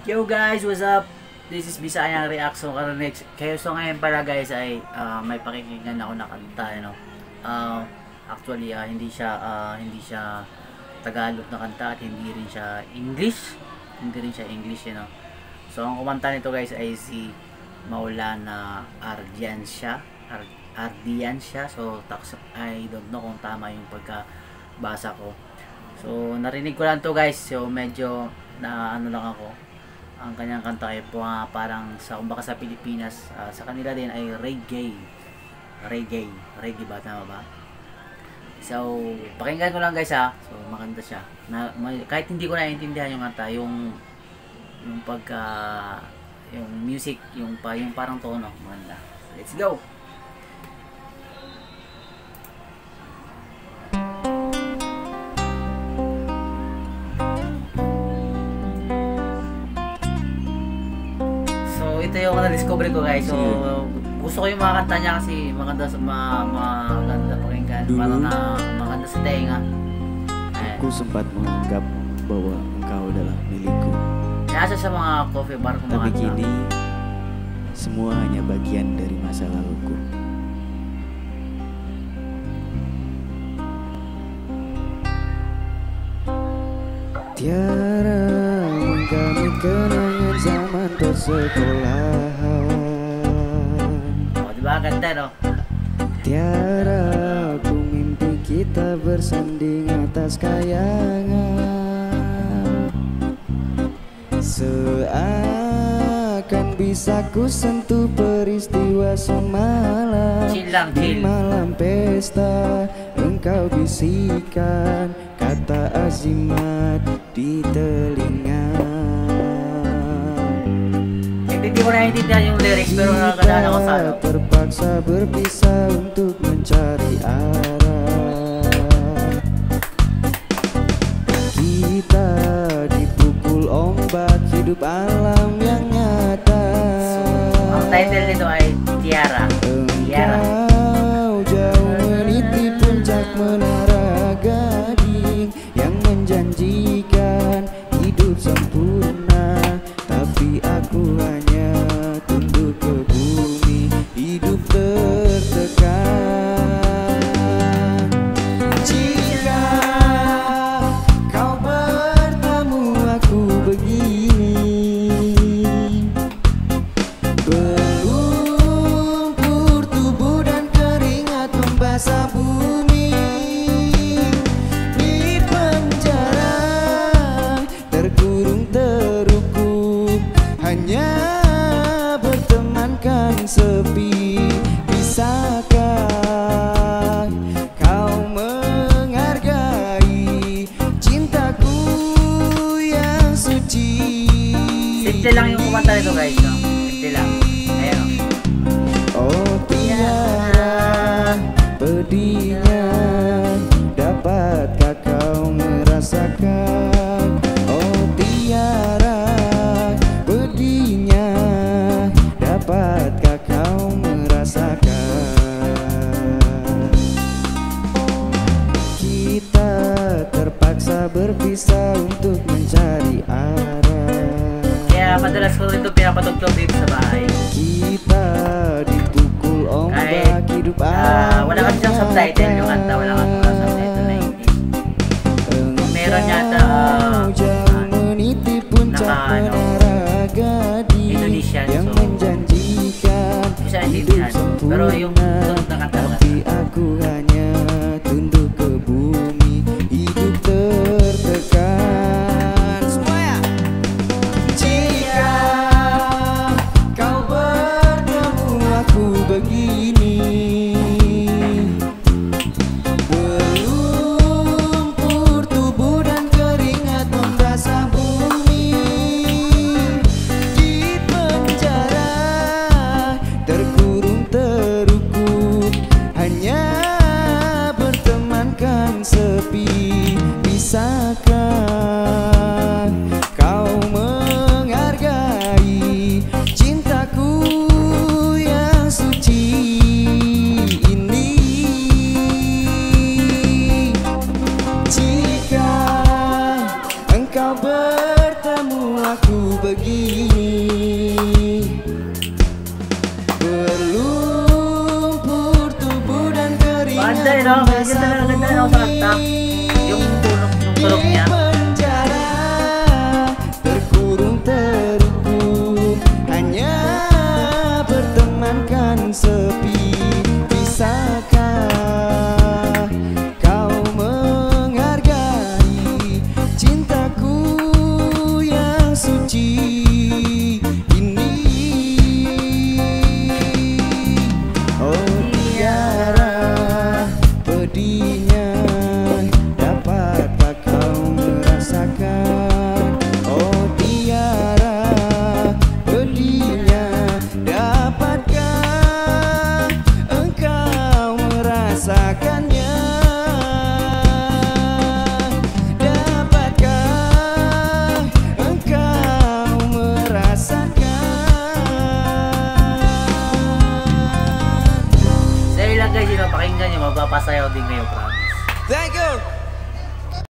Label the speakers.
Speaker 1: Yo guys, what's up? This is Bisayang Reaction karon next. Kayo, so ngayon pala guys ay may pakikinggan ako na kanta, ano. Actually, hindi siya Tagalog na kanta at hindi rin siya English. Hindi rin siya English. So ang kumanta nito, guys, ay si Maulana Ardiansyah. Ardiansyah. So I don't know kung tama yung pagkabasa ko. So narinig ko lang to, guys. So medyo na ano lang ako. Ang kanyang kanta ay po, parang sa kumbaga sa Pilipinas, sa kanila din ay reggae. Reggae. Reggae ba, tama ba? So pakinggan ko lang, guys, ha. So maganda siya. Kahit hindi ko naiintindihan yung kanta, yung pagka yung music, yung parang tono, maganda. Let's go. So ito yung na-discover ko, guys. So gusto ko yung mga kanta niya kasi maganda sa maganda pakinggan.
Speaker 2: Dulu,
Speaker 1: Parang na maganda sa tenga. Ayan.
Speaker 2: Aku sempat menganggap bahwa engkau adalah milikku.
Speaker 1: Nasa sa mga coffee bar
Speaker 2: Tapi
Speaker 1: kumakanta.
Speaker 2: Kini semua hanya bagian dari masa laluku. Tiara menggamit kenangan zaman persekolahan.
Speaker 1: Oh, di ba ganda, no?
Speaker 2: Tiara, ku mimpi kita bersanding atas kayangan. Seakan bisa ku sentuh peristiwa semalam.
Speaker 1: Chill lang,
Speaker 2: Di
Speaker 1: chill.
Speaker 2: Malam pesta engkau bisikan kata azimat di telinga.
Speaker 1: Hindi ko naiintindihan yung lyrics pero nakakadaan ako sa ano.
Speaker 2: Kita terpaksa berpisah untuk mencari arah. Kita dipukul ombak hidup alam yang nyata.
Speaker 1: Ang title nito ay Tiara. Tiara.
Speaker 2: Engkau jauh meniti puncak menara gading yang menjanjikan hidup sempurna, tapi aku hanya tunduk ke bumi, hidup tertekan. Jika kau bertemu aku begini, berlumpur tubuh dan keringat membasah bumi. Di penjara terkurung terukup, hanya bertemankan sepi. Bisakah kau menghargai cintaku yang suci?
Speaker 1: Simple lang yung kumanta nito, guys, no? Simple lang. Ayan, oh.
Speaker 2: Oh Tiara, pedihnya dapatkah kau merasakan? Oh Tiara, pedihnya dapatkah kau merasakan? Kita terpaksa berpisah untuk mencari arah.
Speaker 1: Kaya madalas ko ito pinapatugtog dito sa bahay.
Speaker 2: Kita dipukul ombak
Speaker 1: Kahit
Speaker 2: hidup alam
Speaker 1: wala kasi siyang
Speaker 2: yang
Speaker 1: subtitle yung kanta, wala subtitle na English. Meron yata,
Speaker 2: Engkau jauh meniti puncak
Speaker 1: naka, ano,
Speaker 2: menara gading
Speaker 1: Indonesian,
Speaker 2: yang
Speaker 1: so,
Speaker 2: menjanjikan
Speaker 1: bisa
Speaker 2: hidup
Speaker 1: intindihan. Pero yung
Speaker 2: sempurna,
Speaker 1: tunog na kanta, maganda.
Speaker 2: tapi aku hanya tunduk ke bumi, hidup tertekan. Semuanya. Jika kau bertemu aku begini, berlumpur tubuh dan keringat membasah bumi. Di penjara terkurung terukup, hanya Begini. Berlumpur tubuh dan keringat
Speaker 1: Ganda eh, no?
Speaker 2: membasah
Speaker 1: Ganda na, ganda na sa kanta.
Speaker 2: Bumi.
Speaker 1: Yung tunog, yung tunog
Speaker 2: Di
Speaker 1: niya.
Speaker 2: Penjara terkurung terukir, hanya bertemankan sepi. Bisakah kau menghargai cintaku yang suci ini? Oh Tiara, pedihnya dapatkah kau merasakan? Oh Tiara, pedihnya dapatkah engkau merasakannya? Dapatkah engkau merasakan?
Speaker 1: So yun lang guys, yun, pakinggan nyo, mapapasayaw din kayo, promise.
Speaker 2: Thank you.